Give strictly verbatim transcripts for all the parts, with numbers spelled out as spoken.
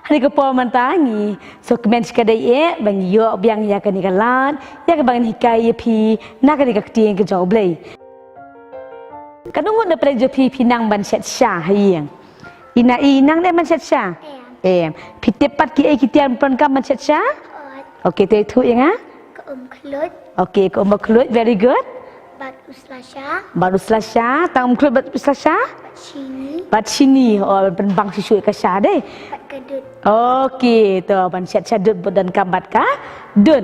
Ha kane ka por mynta ngi sngewkmen shikatdei eh ba ngi ïoh biang ïa kane ka lad ïa kaba ngan hikai ïa phi na kane ka ktien ka jong U Blei. Katno ngut na pdeng jong phi phi nang ban shet sha ha ïing? Ina i nang ne ban shet sha? Em. Em. Phi tip pat kiei ki tiar pyndonkam ban shet sha? Ot. Ok, te thuh ïa nga. Ka um khluit. Ok, ka um khluit, very good. Bad u sla sha. Bad u sla sha, tang um khluit bad u sla sha? Bad shini. Bad shini, oh, pynbang shisha ka sha dei. Bad ka dud. Ok, to ban shet sha dud, bad donkam bad ka dud.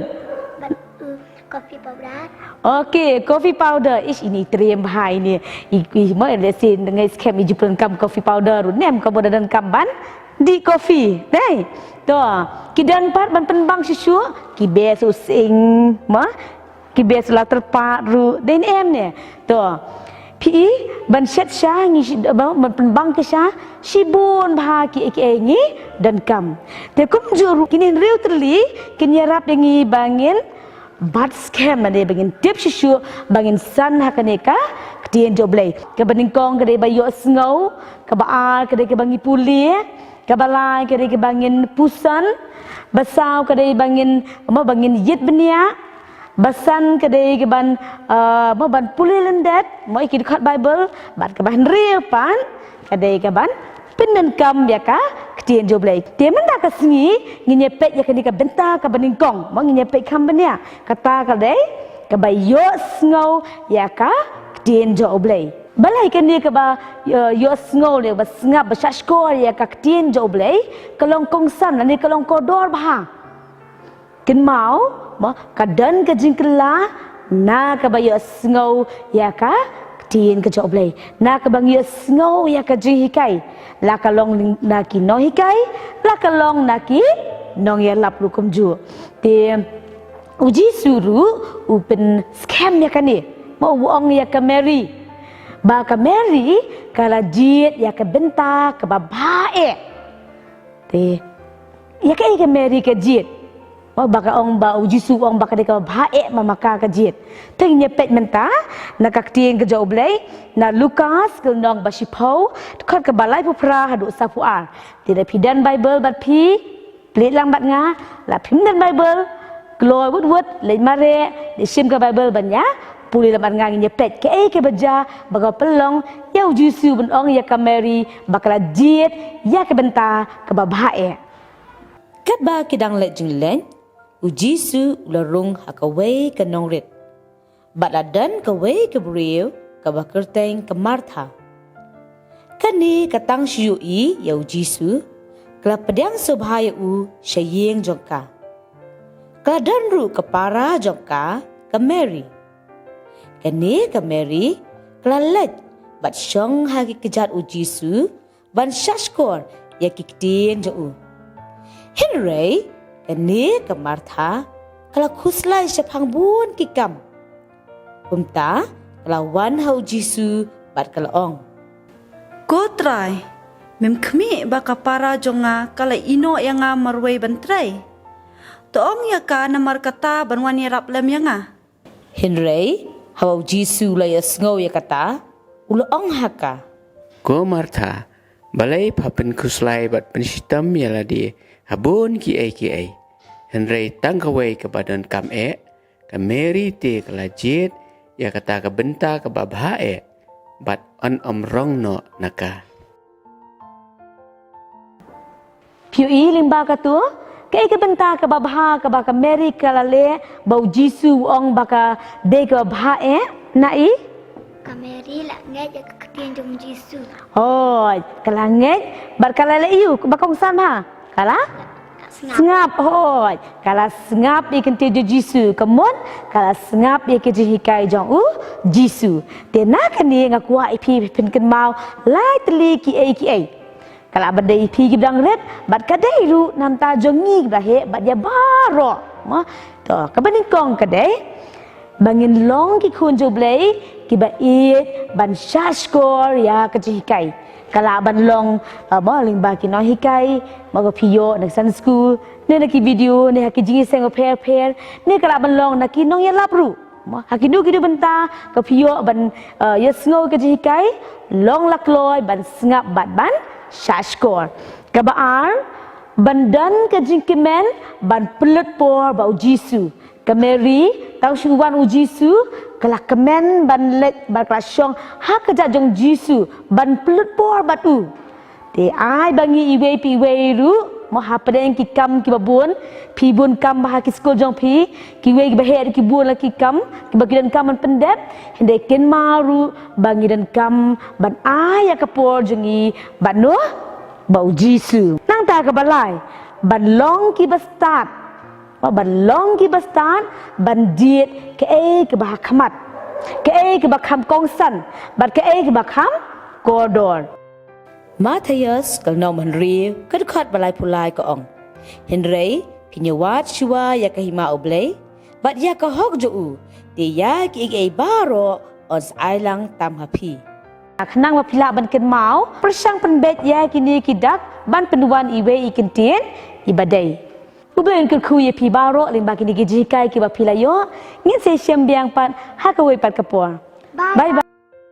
Bad u coffee powder. Ok, coffee powder. Ish, ini triem bha ini. I, i, mo, lehse ngi skhem i ju pyndonkam coffee powder ruh, ne em, ka bud donkam ban dih coffee. Dei. To, ki don pat ban pynbang shisha, ki beh shisha, mo, ki beh shisha la tyrpad ruh, dei ne em ne. To, phi i, ban shet sha ngi shi, ban, ban pynbang ki sha shibun bha kiei kiei ngi donkam. Te kumjuh ruh kine hynriew tylli kin ïarap ïa ngi ba ngin bat skhem, lane ba ngin tip shisha, ba ngin san ha kane ka ktien jong U Blei. Kaba nyngkong ka dei ba ïohsngew, kaba ar ka dei kaba ngi pule, kaba lai ka dei kaba ngin puson, ba saw ka dei ba ngin, mo, ba ngin ïit bniah, ba san ka dei kaban, ah, mo, ban pule lyndet, mo, ïa ki dkhot Baibl, bad kaba hynriew pat ka dei kaban pyndonkam ïa ka ktien jong U Blei. Te mynta ka sngi ngin ïa peit ïa kane ka bynta kaba nyngkong, mo, ngin ïa peit kham bniah. Kata ka dei kaba ïohsngew ïa ka ktien jong U Blei. Balei kane kaba, eh, ïohsngew ne ba sngap ba shahshkor ïa ka ktien jong U Blei ka long kongsan lane ka long kordor bha? Kynmaw, mo, ka don ka jingkylla na kaba ïohsngew ïa ka ktien ka jong U Blei, na kaba ngi ïohsngew ïa ka jinghikai, la ka long na ki nonghikai, la ka long na ki nongïalap ruh kumjuh. Te U Jisu ruh u pynskhem ïa kane, mo, u ong ïa ka Mary ba ka Mary ka la jied ïa ka bynta kaba bha eh. Te ïa kaei ka Mary ka jied? Mo, ba ka ong ba U Jisu u ong ba ka dei kaba bha eh ma ka ka jied. Te ngin ïa peit mynta na ka ktien ka jong U Blei, na Lukas ka lynnong ba shiphew, dkhot kaba laiphew phra haduh sawphew ar. Te lada phi don Baibl bad phi, plie lang bad nga. Lada phim don Baibl, kloi wut wut, leit mareh, leit shim ka Baibl ban ïa pule lang bad nga. Ngin ïa peit kaei kaba jia ba ka pynlong ïa U Jisu ban ong ïa ka Mary ba ka la jied ïa ka bynta kaba bha eh. Katba ki dang leit jingleit, U Jisu u la rung ha kawei ka nongrit. Bad la don kawei ka briew kaba kyrteng ka Martha. Kane ka tang shu ïohi ïa U Jisu, ka la pdiang sngewbha ïa u sha ïing jong ka. Ka la don ruh ka para jong ka, ka Mary. Kane ka Mary ka la leit bad shong ha ki kjat U Jisu ban shahshkor ïa ki ktien jong u. Hynrei kane ka Martha ka la khuslai shaphang bun ki kam. Kumta ka la wan ha U Jisu bad ka la ong, Ko Trai, mem khmih ba ka para jong nga ka la ïehnoh ïa nga marwei ban trei? To ong ïa ka namar kata ban wan ïarap lem ïa nga. Hynrei haba U Jisu u la ïohsngew ïa kata, u la ong ha ka, Ko Martha, balei pha pynkhuslai bad pynshitom ïa lade ha bun kiei kiei? Hynrei tang kawei kaba donkam eh, ka Mary te ka la jied ïa kata ka bynta kaba bha eh, bad yn ym rong noh na ka. Phi ïohi lyngba katu, kaei ka bynta kaba bha kaba ka Mary ka la leh ba U Jisu u ong ba ka dei kaba bha eh, na i? Ka Mary la ngeit ïa ka ktien jong U Jisu. Hooid, ka la ngeit bad ka la leh ïa u ba kongsan bha. Ka la? Sngap. Sngap, hooid. Ka la sngap ïa ka ktien jong U Jisu, ka mut ka la sngap ïa ka jinghikai jong U Jisu. Te na kane nga kwah ïa phi phin kynmaw lai tylli kiei kiei. Ka lah ban dei ïa phi kiba dang rit, bad ka dei ruh na bynta jong ngi kiba heh bad ïa baroh. Mo? To, kaba nyngkong ka dei ba ngin long ki khun jong U Blei kiba ïeit ban shahshkor ïa ka jinghikai. Ka lah ban long, uh, mo, lyngba ki nonghikai, mo, ba phi ïoh na ki Sunday school, ne na ki video, ne ha ki jingïaseng bapher bapher, ne ka lah ban long na ki nongïalap ruh. Mo, ha kino kino bynta ba phi ïoh ban, uh, ïohsngew ka jinghikai, long la kloi ban sngap bad ban shahshkor. Kaba ar, Ban don ka jingkmen ban pynlut por bad u Jisu. Ka Mary, tang shu wan u Jisu, ka la kmen ban leit bad ka la shong ha kjat jong u Jisu ban pynlut por bad u. Te ai ba ngi iwei pa iwei ruh, mo, hapdeng ki kam kiba bun, phi bun kam bha ha ki skul jong phi, kiwei kiba heh ruh ki bun la ki kam, kiba ki donkam ban pyndep, hynrei kynmaw ruh ba ngi donkam ban ai ïa ka por jong ngi bad no, bad u Jisu. Nangta kaba lai, ban long kiba stad. Ba ban long kiba stad, ban jied kaei kaba ha khmat, kaei kaba kham kongsan, bad kaei kaba kham kordor. Mathaios ka lynnong ba hynriew ka dkhot ba laiphew lai ka ong: Hynrei phin ïa wad shuwa ïa ka hima U Blei bad ïa ka hok jong u, te ïa kiei kiei baroh yn sa ai lang tam ha phi. Khnang ba phi lah ban kynmaw, pyrshang pynbeit ïa kine ki dak ban pynwan iwei i kyntien iba dei. U Blei un kyrkhu ïa phi baroh lyngba kine ki jinghikai kiba phi la ïoh. Ngin sa ïashem biang pat ha kawei pat ka por. Bye bye.